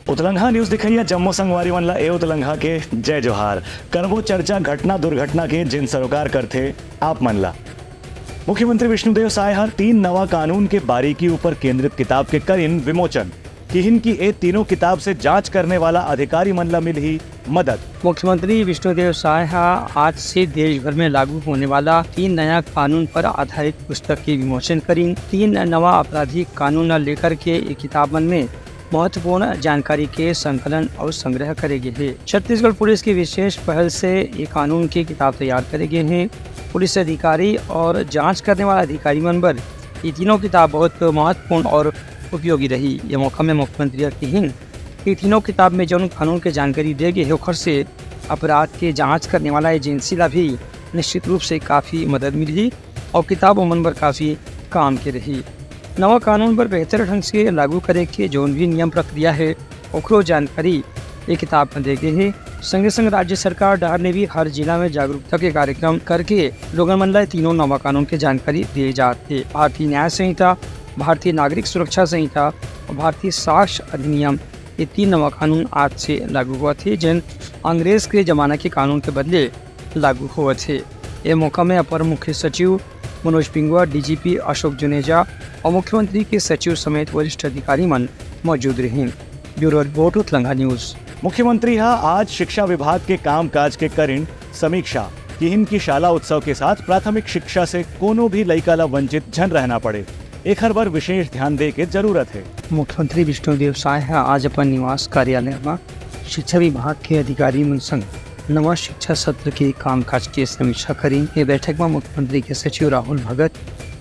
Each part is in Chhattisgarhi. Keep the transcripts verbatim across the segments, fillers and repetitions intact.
उतलंघा न्यूज देखइया जम्मो संगवारी मन ला ए उतलंघा के जय जोहार। करबो चर्चा घटना दुर्घटना के, जेन सरोकार करथे आप मन ला। मुख्यमंत्री विष्णुदेव साय ह तीन नवा कानून के बारीकी ऊपर केंद्रित किताब के करिन विमोचन। किहिन कि ए तीनों किताब से जांच करने वाला अधिकारी मन ला मिलही मदद। मुख्यमंत्री विष्णुदेव साय ह आज से देश भर में लागू होने वाला तीन नया कानून पर आधारित पुस्तक के विमोचन करिन। तीन नवा आपराधिक कानून ला लेकर के ये किताब मन में महत्वपूर्ण जानकारी के संकलन और संग्रह करे गे हे। छत्तीसगढ़ पुलिस की विशेष पहल से ये कानून के किताब तैयार करे गे हे। पुलिस अधिकारी और जांच करने वाला अधिकारी मन बर ये तीनों किताब बहुत महत्वपूर्ण और उपयोगी रही। ये मौका में मुख्यमंत्री ह किहिन कि तीनों किताब में जौन कानून के जानकारी दे गे हे, ओखर से अपराध के जांच करने वाला एजेंसी ला भी निश्चित रूप से काफी मदद मिलही और किताब ओमन बर काफी काम के रही। नवा कानून बर बेहतर ढंग से लागू करे के जौन भी नियम प्रक्रिया हे, ओकरो जानकारी ये किताब में दे गे हे। संगे संग राज्य सरकार डहार ले भी हर जिला में जागरूकता के कार्यक्रम करके लोगन मन ला तीनों नवा कानून के जानकारी दिए जात हे। भारतीय न्याय संहिता, भारतीय नागरिक सुरक्षा संहिता और भारतीय साक्ष्य अधिनियम, ये तीन नवा कानून आज से लागू होवत हे, जेन अंग्रेज के जमाना के कानून के बदले लागू होवत हे। ए मौका में अपर मुख्य सचिव मनोज पिंगुआ, डीजीपी अशोक जुनेजा और मुख्यमंत्री के सचिव समेत वरिष्ठ अधिकारी मन मौजूद रहिन। Bureau report, Utlangha news. मुख्यमंत्री ह आज शिक्षा विभाग के कामकाज के करिन समीक्षा। किहिन कि शाला उत्सव के साथ प्राथमिक शिक्षा से कोनो भी लइका ला वंचित झन रहना पड़े, एखर बर विशेष ध्यान दे के जरूरत हे। मुख्यमंत्री विष्णुदेव साय ह आज अपन निवास कार्यालय म शिक्षा विभाग के अधिकारी मन संग नवा शिक्षा सत्र के कामकाज के समीक्षा करिन। ये बैठक म मुख्यमंत्री के सचिव राहुल भगत,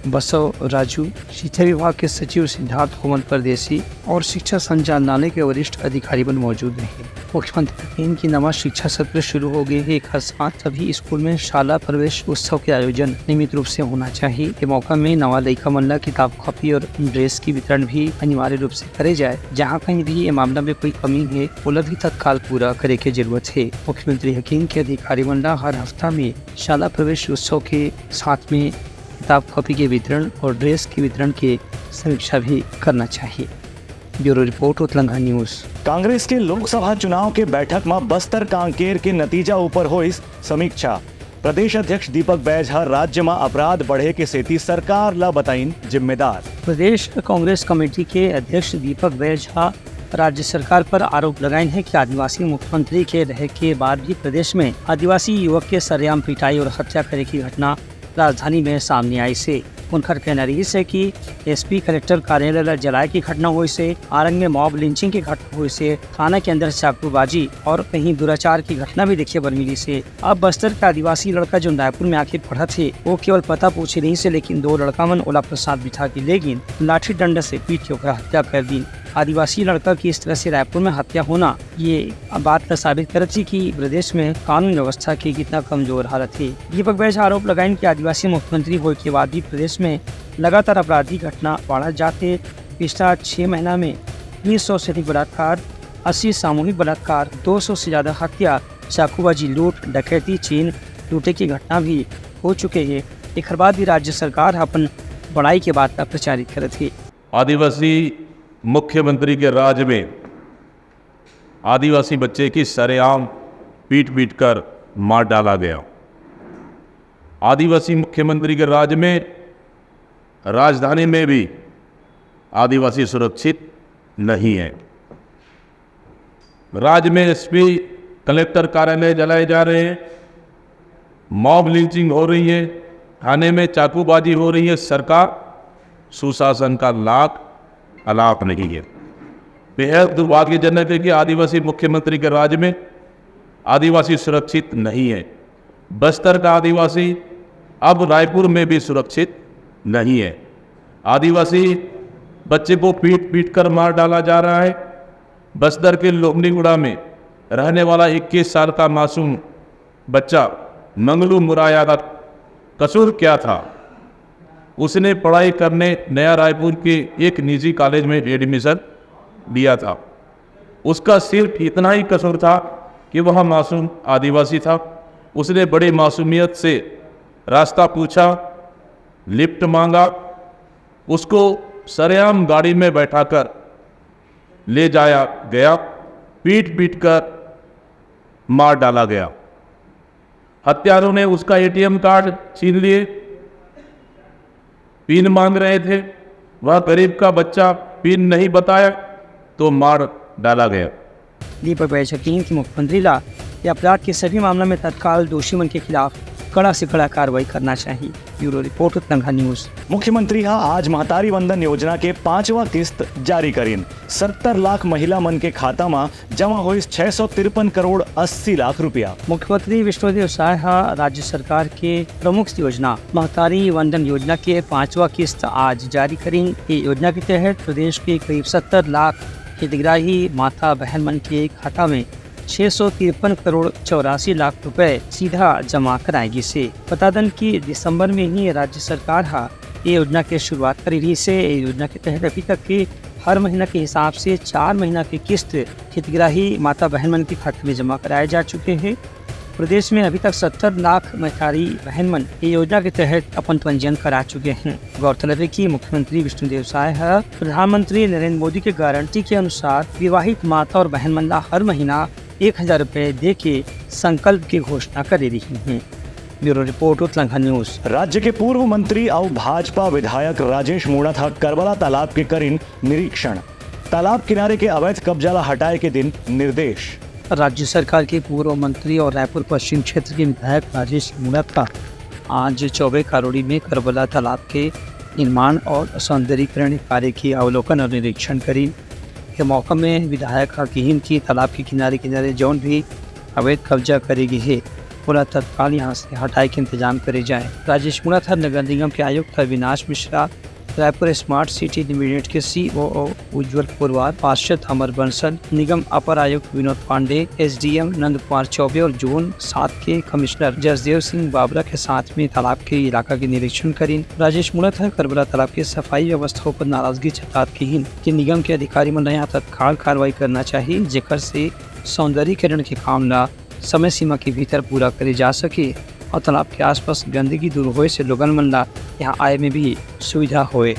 बसव राजू, शिक्षा विभाग के सचिव सिद्धार्थ कोमल परदेसी और शिक्षा संचालनालय के वरिष्ठ अधिकारी मन मौजूद रहे। मुख्यमंत्री कहिन कि नवा शिक्षा सत्र शुरू हो गए हे, एखर साथ सभी स्कूल में शाला प्रवेश उत्सव के आयोजन नियमित रूप से होना चाहिए। ये मौका में नवा लइका मन ला किताब, कॉपी और ड्रेस की वितरण भी अनिवार्य रूप से करे जाए। जहां कहीं भी ये मामला में कोई कमी हे, ओला भी तत्काल पूरा करे के जरूरत हे। मुख्यमंत्री ह किहिन कि अधिकारी मन ला हर हफ्ता में शाला प्रवेश उत्सव के साथ में किताब, कॉपी के वितरण और ड्रेस के वितरण के समीक्षा भी करना चाहिए। Bureau report, Utlangha news. Congress के लोकसभा चुनाव के बैठक म बस्तर कांकेर के नतीजा ऊपर होइस समीक्षा। प्रदेश अध्यक्ष दीपक बैज ह राज्य म अपराध बढ़े के सेती सरकार ला बताइन जिम्मेदार। प्रदेश कांग्रेस कमेटी के अध्यक्ष दीपक बैज ह राज्य सरकार पर आरोप लगाइन हे कि आदिवासी मुख्यमंत्री के रहे के बाद भी प्रदेश में आदिवासी युवक के सरेआम पिटाई और हत्या करे की घटना राजधानी में सामने आइस हे। उनकर कहना रहिस हे कि एसपी कलेक्टर कार्यालय ला जलाए की घटना होइस हे, आरंग में मॉब लिंचिंग की घटना होइस हे, थाना के अंदर चाकूबाजी और कहीं दुराचार की घटना भी देखे बर मिलिस हे। अब बस्तर के आदिवासी लड़का, जो रायपुर में आके पढ़त हे, वो केवल पता पूछे रहिस हे, लेकिन दो लड़का मन ओला अपने साथ बिठा के ले गिन, लाठी डंडा से पीट के ओकरा हत्या कर दीन। आदिवासी लड़का की इस तरह से रायपुर में हत्या होना, ये बात ला साबित करत हे कि प्रदेश में कानून व्यवस्था के कितना कमजोर हालत हे। दीपक बैज आरोप लगाइन कि आदिवासी मुख्यमंत्री होए के बाद भी प्रदेश में लगातार आपराधिक घटना बढ़त जात हे। पिछला छह महीना में तीन सौ से अधिक बलात्कार, अस्सी सामूहिक बलात्कार, दो सौ से ज्यादा हत्या, चाकूबाजी, लूट, डकैती, चेन टूटे की घटना भी हो चुके हे। एखर बाद भी राज्य सरकार ह अपन बड़ाई के बात ला प्रचारित करत हे। आदिवासी मुख्यमंत्री के राज में आदिवासी बच्चे की सरेआम पीट पीट कर मार डाला गया। आदिवासी मुख्यमंत्री के राज में राजधानी में भी आदिवासी सुरक्षित नहीं है। राज्य में एसपी, कलेक्टर कार्यालय जलाए जा रहे हैं, मॉब लिंचिंग हो रही है, थाने में चाकूबाजी हो रही है। सरकार सुशासन का लाख अलाप नहीं है। बेहद दुर्भाग्यजनक है कि आदिवासी मुख्यमंत्री के राज में आदिवासी सुरक्षित नहीं है। बस्तर का आदिवासी अब रायपुर में भी सुरक्षित नहीं है। आदिवासी बच्चे को पीट पीट कर मार डाला जा रहा है। बस्तर के लोमड़ीगुड़ा में रहने वाला इक्कीस साल का मासूम बच्चा मंगलू मुराया का कसूर क्या था? उसने पढ़ाई करने नया रायपुर के एक निजी कॉलेज में एडमिशन लिया था। उसका सिर्फ इतना ही कसूर था कि वह मासूम आदिवासी था। उसने बड़ी मासूमियत से रास्ता पूछा, लिफ्ट मांगा, उसको सरेआम गाड़ी में बैठाकर ले जाया गया। पीट पीट कर मार डाला गया। हत्यारों ने उसका एटीएम कार्ड छीन लिए। पिन मांग रहे थे। वह गरीब का बच्चा पिन नहीं बताया तो मार डाला गया। दीपक बैजल कहिन कि मुख्यमंत्री ला ये अपराध के सभी मामला में तत्काल दोषी मन के खिलाफ कड़ा से कड़ा कार्रवाई करना चाहिए। Bureau report, Utlangha news. मुख्यमंत्री हा आज महतारी वंदन योजना के पांचवा किस्त जारी करिन। सत्तर लाख महिला मन के खाता म जमा होइस छह सौ तिरपन करोड़ अस्सी लाख रुपया। मुख्यमंत्री विष्णुदेव साय ह राज्य सरकार के प्रमुख योजना महतारी वंदन योजना के पांचवा किस्त आज जारी करिन। ये योजना के तहत प्रदेश के करीब सत्तर लाख हितग्राही माता बहन मन के खाता में छह सौ तिरपन करोड़ चौरासी लाख रुपए सीधा जमा कराए गिस हे। बता दन कि दिसंबर में ही राज्य सरकार ह ये योजना के शुरुआत करे रहिस हे। ये योजना के तहत अभी तक के हर महीना के हिसाब से चार महीना के किस्त हितग्राही माता बहन मन के खाता में जमा कराए जा चुके हे। प्रदेश में अभी तक सत्तर लाख महतारी बहन मन ये योजना के तहत अपन पंजीयन करा चुके हे। गौरतलब हे कि मुख्यमंत्री विष्णुदेव साय ह प्रधानमंत्री नरेंद्र मोदी के गारंटी के अनुसार विवाहित माता और बहन मन ला हर महीना एक हजार रुपए दे के संकल्प के घोषणा करे रहिन हे। Bureau report, Utlangha news. राज्य के पूर्व मंत्री अउ भाजपा विधायक राजेश मूणत ह करबला तालाब के करिन निरीक्षण। तालाब किनारे के अवैध कब्जा ला हटाए के दिन निर्देश। राज्य सरकार के पूर्व मंत्री और रायपुर पश्चिम क्षेत्र के विधायक राजेश मूणत का आज चौबे कारोड़ी में करबला तालाब के निर्माण और सौंदर्यीकरण कार्य के अवलोकन और निरीक्षण करिन। ये मौका में विधायक ह किहिन कि तालाब के किनारे किनारे जौन भी अवैध कब्जा करे गे हे, ओला तत्काल यहाँ से हटाए के इंतजाम करे जाए। राजेश मूणत ह नगर निगम के आयुक्त Avinash Mishra, Raipur smart city limited के सीओओ उज्जवल पुरवार, पार्षद अमर बंसल, निगम अपर आयुक्त विनोद पांडे, एसडीएम नंद कुमार चौबे और जोन सात के कमिश्नर जसदेव सिंह बाबरा के साथ में तालाब के इलाका के निरीक्षण करिन। राजेश मूणत ह करबला तालाब के सफाई व्यवस्था ऊपर नाराजगी जतात किहिन कि निगम के अधिकारी मन ला यहाँ तत्काल कार्रवाई करना चाहिए, जेकर से सौंदर्यीकरण के काम ला समय सीमा के भीतर पूरा करे जा सके और तालाब के आसपास गंदगी दूर होए से लोगन मन ला यहाँ आए में भी सुविधा होए।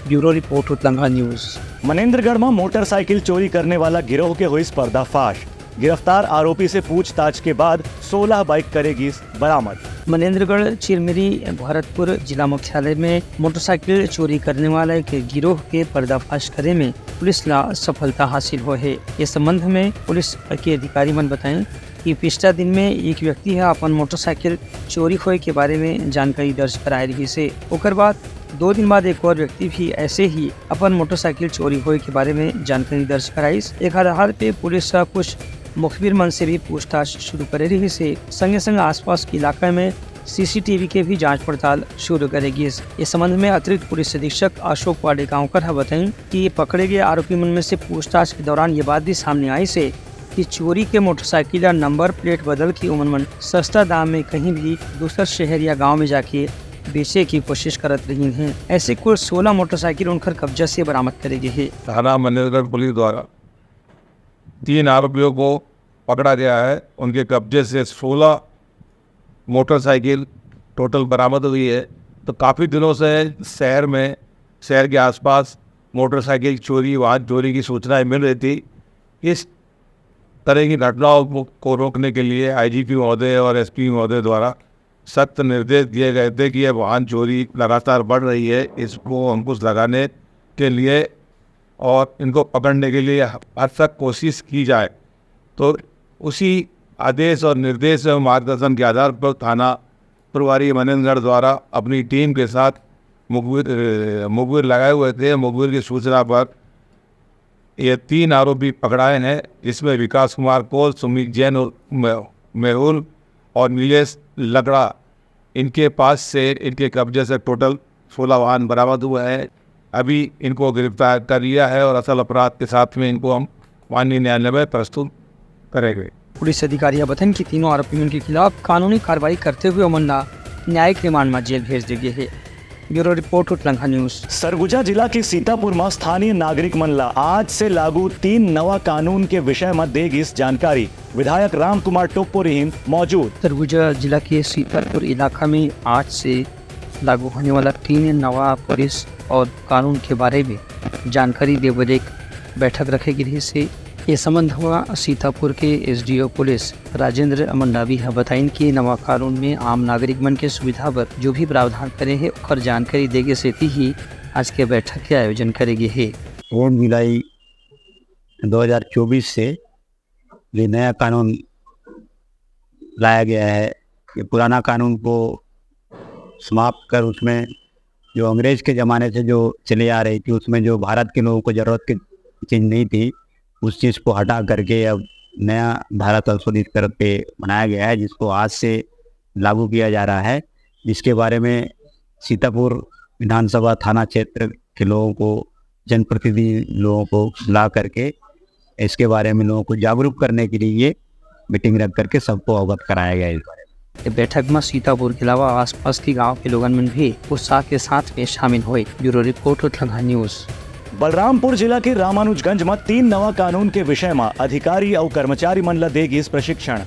Bureau report, Utlangha news. Manendragarh में मोटरसाइकिल चोरी करने वाला गिरोह के होइस पर्दाफाश। गिरफ्तार आरोपी से पूछताछ के बाद सोलह बाइक करे गिस बरामद। मनेंद्रगढ़ चिरमिरी भरतपुर जिला मुख्यालय में मोटरसाइकिल चोरी करने वाला एक गिरोह के पर्दाफाश करे में पुलिस ला सफलता हासिल होए हे। ये संबंध में पुलिस के अधिकारी मन बताएं कि पिछला दिन में एक व्यक्ति ह अपन मोटरसाइकिल चोरी होए के बारे में जानकारी दर्ज कराए रहिस हे। ओकर बाद दो दिन बाद एक और व्यक्ति भी ऐसे ही अपन मोटरसाइकिल चोरी होए के बारे में जानकारी दर्ज कराइस। एकर आधार पे पुलिस ह कुछ मुखबिर मन से भी पूछताछ शुरू करे रहिस हे। संगे संग आसपास के इलाका में सीसीटीवी के भी जांच पड़ताल शुरू करे गिस। इस संबंध में अतिरिक्त पुलिस अधीक्षक अशोक पाडेगांवकर ह बताइन कि ये पकड़े गए आरोपी मन में से पूछताछ के दौरान ये बात भी सामने आइस हे कि चोरी के मोटरसाइकिल या नंबर प्लेट बदल के ओमन मन सस्ता दाम में कहीं भी दूसर शहर या गांव में जाके बेचे की कोशिश करत रहिन हे। ऐसे कुल सोलह मोटरसाइकिल उनकर कब्जा से बरामद करे गए हे। थाना मनेंद्रगढ़ पुलिस द्वारा तीन आरोपियों को पकड़ा गया है। उनके कब्जे से सोलह मोटरसाइकिल टोटल बरामद हुई है। तो काफ़ी दिनों से शहर में, शहर के आसपास मोटरसाइकिल चोरी, वाहन चोरी की सूचनाएं मिल रही थी। इस तरह की घटनाओं को, को रोकने के लिए आईजीपी महोदय और एसपी महोदय द्वारा सख्त निर्देश दिए गए थे कि ये वाहन चोरी लगातार बढ़ रही है, इसको अंकुश लगाने के लिए और इनको पकड़ने के लिए हर सख्त कोशिश की जाए। तो उसी आदेश और निर्देश एवं मार्गदर्शन के आधार पर थाना प्रभारी मनेंद्रगढ़ द्वारा अपनी टीम के साथ मुखबिर, अ, मुखबिर लगाए हुए थे। मुखबिर की सूचना पर ये तीन आरोपी पकड़ाए हैं, जिसमें विकास कुमार कौल, सुमित जैन और मे-, मेहुल और नीलेश लकड़ा। इनके पास से, इनके कब्जे से टोटल सोलह वाहन बरामद हुए हैं। अभी इनको गिरफ्तार कर लिया है और असल अपराध के साथ में इनको हम माननीय न्यायालय में प्रस्तुत करेंगे। पुलिस अधिकारी ह बतन कि तीनों आरोपी मन के खिलाफ कानूनी कार्रवाई करते हुए ओमन ला न्यायिक रिमांड में जेल भेज दे गए हे। Bureau report, Utlangha news. Surguja जिला के सीतापुर में स्थानीय नागरिक मन ला आज से लागू तीन नवा कानून के विषय में दे गिस जानकारी। विधायक राम कुमार टोप्पो रिहिन मौजूद। सरगुजा जिला के सीतापुर इलाका में आज से लागू होने वाला तीन नवा पुलिस और कानून के बारे में जानकारी दे बर एक बैठक रखे गे रहिस हे। ये संबंध म सीतापुर के एसडीओ पुलिस राजेंद्र मंडावी ह बताइन कि नवा कानून में आम नागरिक मन के सुविधा बर जो भी प्रावधान करे हे, ओकर जानकारी देगे सेती ही आज के बैठक के आयोजन करे गे हे। एक जुलाई दो हज़ार चौबीस से ये नया कानून लाया गया है। ये पुराना कानून को समाप्त कर उसमें जो अंग्रेज के ज़माने से जो चले आ रही थी, उसमें जो भारत के लोगों को ज़रूरत की चीज़ नहीं थी, उस चीज़ को हटा करके अब नया धारा तीन सौ तीस करके बनाया गया है, जिसको आज से लागू किया जा रहा है, जिसके बारे में सीतापुर विधानसभा थाना क्षेत्र के लोगों को, जनप्रतिनिधि लोगों को ला करके इसके बारे में लोगों को जागरूक करने के लिए मीटिंग रख करके सबको अवगत कराया गया इस बारे में। ये बैठक में सीतापुर के अलावा आसपास के गांव के लोगन मन भी उत्साह के साथ में शामिल हुए। Bureau report, Utlangha news. Balrampur जिला के रामानुजगंज में तीन नवा कानून के विषय में अधिकारी अउ कर्मचारी मन ला दे गिस प्रशिक्षण।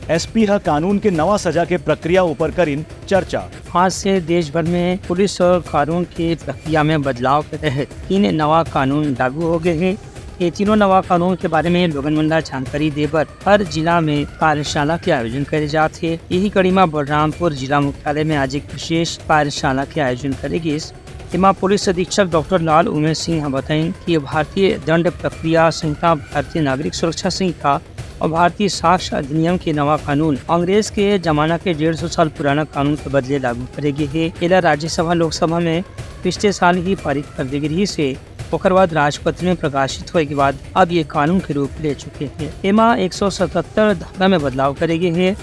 एसपी ह कानून के नवा सजा के प्रक्रिया ऊपर करिन चर्चा। आज से देश भर में पुलिस और कानून के प्रक्रिया में बदलाव के तहत तीन नवा कानून लागू हो गए हैं। ये तीनों नवा कानून के बारे में लोगन मन ला जानकारी दे बर हर जिला में कार्यशाला के आयोजन करे जात हे। यही कड़ी में बलरामपुर जिला मुख्यालय में आज एक विशेष कार्यशाला के आयोजन करे गिस। एमा पुलिस अधीक्षक डॉक्टर लाल उमेश सिंह ह बताइन कि भारतीय दंड प्रक्रिया संहिता, भारतीय नागरिक सुरक्षा संहिता और भारतीय साक्ष्य अधिनियम के नवा कानून अंग्रेज के जमाना के डेढ़ सौ साल पुराना कानून के बदले लागू करे गे हे। एला राज्यसभा, लोकसभा में पिछले साल ही पारित कर दे गे रिहिस हे। ओकर बाद राजपत्र में प्रकाशित होए के बाद अब ये कानून के रूप ले चुके हे। एमा एक सौ सतहत्तर धारा में बदलाव करे गे हे।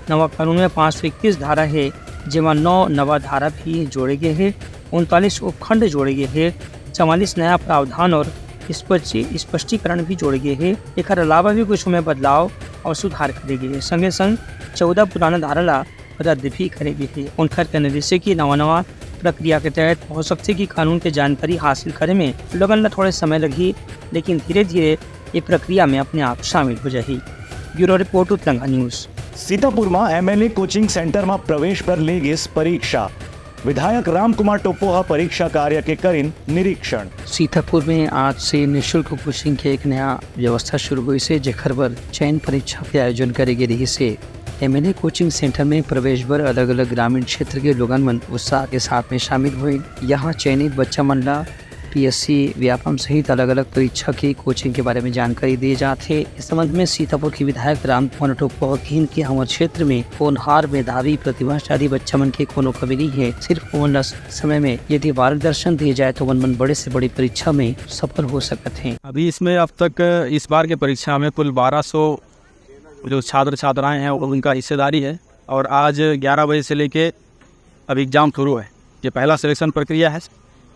नवा कानून में पाँच सौ इक्कीस धारा हे, जेमा नौ नवा धारा भी जोड़े गे हे, उनतालीस उपखंड जोड़े गे हे, चवालीस नया प्रावधान और स्पष्टी-, स्पष्टीकरण भी जोड़े गे हे। एकर अलावा भी कुछ में बदलाव और सुधार करे गे हे। संगे संग चौदह पुराना धारा ला रद्द भी करे गे हे। उनकर कहना जैसे कि नवा नवा प्रक्रिया के तहत हो सकथे कि कानून के जानकारी हासिल करे में लोगन ला थोड़े समय लगही, लेकिन धीरे धीरे ये प्रक्रिया में अपने आप शामिल हो जाही। Bureau report, Utlangha news. Sitapur में एमएलए कोचिंग सेंटर में प्रवेश बर ले गिस परीक्षा। विधायक रामकुमार टोप्पो ह परीक्षा कार्य के करिन निरीक्षण। सीतापुर में आज से निशुल्क कोचिंग के एक नया व्यवस्था शुरू होइस हे, जेकर बर चयन परीक्षा के आयोजन करे गे रिहिस हे। एमएलए कोचिंग सेंटर में प्रवेश बर अलग-अलग ग्रामीण क्षेत्र के लोगन मन उत्साह के साथ में शामिल होइन। यहाँ चयनित बच्चा मन ला पीएससी, व्यापम सहित अलग-अलग परीक्षा के कोचिंग के बारे में जानकारी दिए जात हे। इस संबंध में सीतापुर के विधायक रामकुमार टोप्पो ह कहिन कि हमर क्षेत्र में होनहार, मेधावी, प्रतिभाशाली बच्चा मन के कोनो कमी नहीं है। सिर्फ ओमन ला समय में यदि मार्गदर्शन दिए जाए तो ओमन मन बड़े से बड़ी परीक्षा में सफल हो सकत हैं। अभी इसमें अब तक इस बार के परीक्षा में कुल बारह सौ जो छात्र छात्राएं हैं उनका हिस्सेदारी है और आज ग्यारह बजे से लेके अभी एग्जाम शुरू है। ये पहला सिलेक्शन प्रक्रिया है।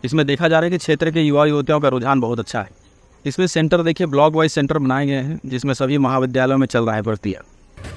इसमें देखा जा रहा है कि क्षेत्र के युवा युवतियों का रुझान बहुत अच्छा है। इसमें सेंटर देखिए, ब्लॉक वाइज सेंटर बनाए गए हैं जिसमें सभी महाविद्यालयों में चल रहा है भर्ती।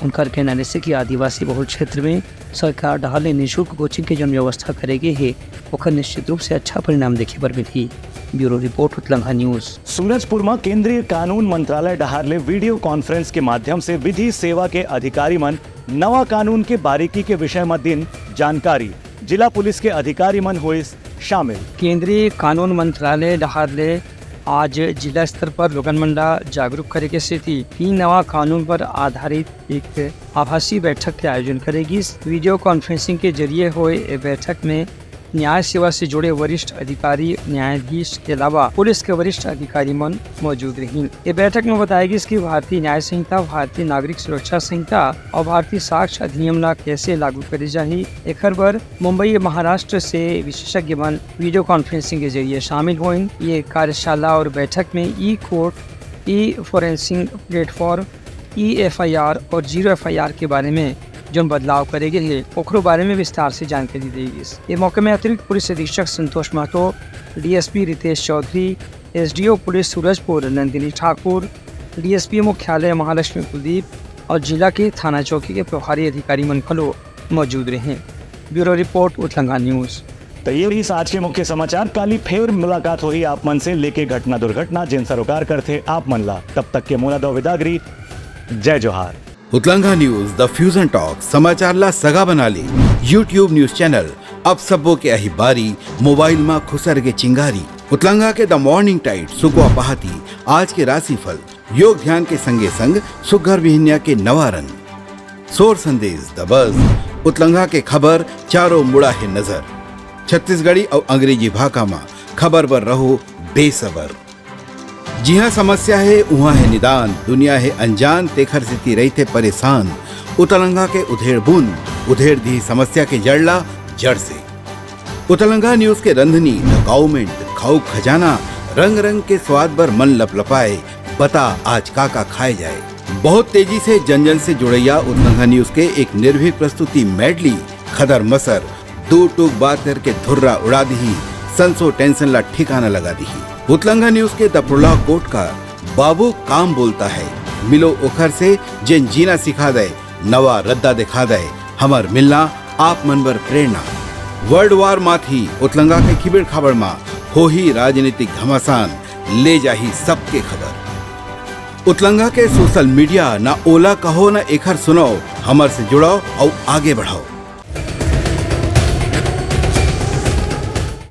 उनकर कहना जैसे कि आदिवासी बहुल क्षेत्र में सरकार डहार ले निशुल्क कोचिंग के जौन व्यवस्था करे गे हे, ओकर निश्चित रूप से अच्छा परिणाम देखे बर मिलही। Bureau report, Utlangha news. Surajpur में केंद्रीय कानून मंत्रालय डहार ले वीडियो कॉन्फ्रेंस के माध्यम से विधि सेवा के अधिकारी मन नवा कानून के बारीकी के विषय म दिन जानकारी। जिला पुलिस के अधिकारी मन होइस शामिल। केंद्रीय कानून मंत्रालय डहार ले आज जिला स्तर पर लोगन मन ला जागरूक करे के सेती तीन नवा कानून पर आधारित एक आभासी बैठक के आयोजन करे गिस। वीडियो कॉन्फ्रेंसिंग के जरिए होए ए बैठक में न्याय सेवा से जुड़े वरिष्ठ अधिकारी, न्यायाधीश के अलावा पुलिस के वरिष्ठ अधिकारी मन मौजूद रहिन। ये बैठक में बताया गिस कि भारतीय न्याय संहिता, भारतीय नागरिक सुरक्षा संहिता और भारतीय साक्ष्य अधिनियम ला कैसे लागू करे जाही। एखर बर मुंबई, महाराष्ट्र से विशेषज्ञ मन वीडियो कॉन्फ्रेंसिंग के जरिए शामिल होइन। ये कार्यशाला और बैठक में ई कोर्ट, ई फॉरेंसिक प्लेटफॉर्म, ई एफआईआर और जीरो एफआईआर के बारे में जौन बदलाव करे गे हे, ओकरो बारे में विस्तार से जानकारी दे गिस। ये मौके में अतिरिक्त पुलिस अधीक्षक Santosh Mahato, DSP Ritesh Chaudhary, SDO police Surajpur Nandini Thakur, DSP मुख्यालय महालक्ष्मी कुलदीप और जिला के थाना चौकी के प्रभारी अधिकारी मन घलो मौजूद रहे। Bureau report, Utlangha news. तो ये रहिस आज के मुख्य समाचार। काली फेर मुलाकात होही आप मन से लेके घटना दुर्घटना जेन सरोकार करथे आप मन ला। तब तक के मोला दो विदागरी। जय जोहार। उतलंगा न्यूज, द फ्यूजन टॉक, समाचार ला सगा बना ले। YouTube न्यूज चैनल, अब सबो के अही बारी, मोबाइल मा खुसर के चिंगारी। उतलंगा के द मॉर्निंग टाइड, सुकवा पहाती, आज के राशिफल, योग ध्यान के संगे संग सुग्घर बिहनिया के नवा रंग। सोर संदेश दबस, उतलंघा के खबर चारों मुड़ा हे नजर। छत्तीसगढ़ी अउ अंग्रेजी भाखा म खबर बर रहो बेसबर। जिहां समस्या हे, उहां हे निदान, दुनिया हे अनजान, तेखर सेती रहिथे परेशान। उतलंघा के उधेड़ बुन, उधेड़ दिही समस्या के जड़ ला जड़ से। उतलंघा न्यूज के रंधनी, द काउमेंट, खाऊ खजाना, रंग रंग के स्वाद बर मन लपलपाए। बता आज का का खाए जाए। बहुत तेजी से जन जन से जुड़ैया उतलंघा न्यूज के एक निर्भीक प्रस्तुति मेडली, खदर मसर, दू टूक बात करके धुर्रा उड़ा दिही, संसो टेंशन ला ठिकाना लगा दिही। उतलंघा न्यूज के द प्रोलॉग कोट का बाबू काम बोलता है, मिलो ओखर से जेन जीना सिखा दे, नवा रद्दा दिखा दे, हमर मिलना आप मन बर प्रेरणा। वर्ल्ड वार माथी उतलंघा के खिबेड़ खाबड़ मा होही राजनीतिक घमासान, ले जाही सबके खबर। उतलंघा के सोशल मीडिया, ना ओला कहो ना एखर सुनाओ, हमर से जुड़ाओ अउ आगे बढ़ाओ।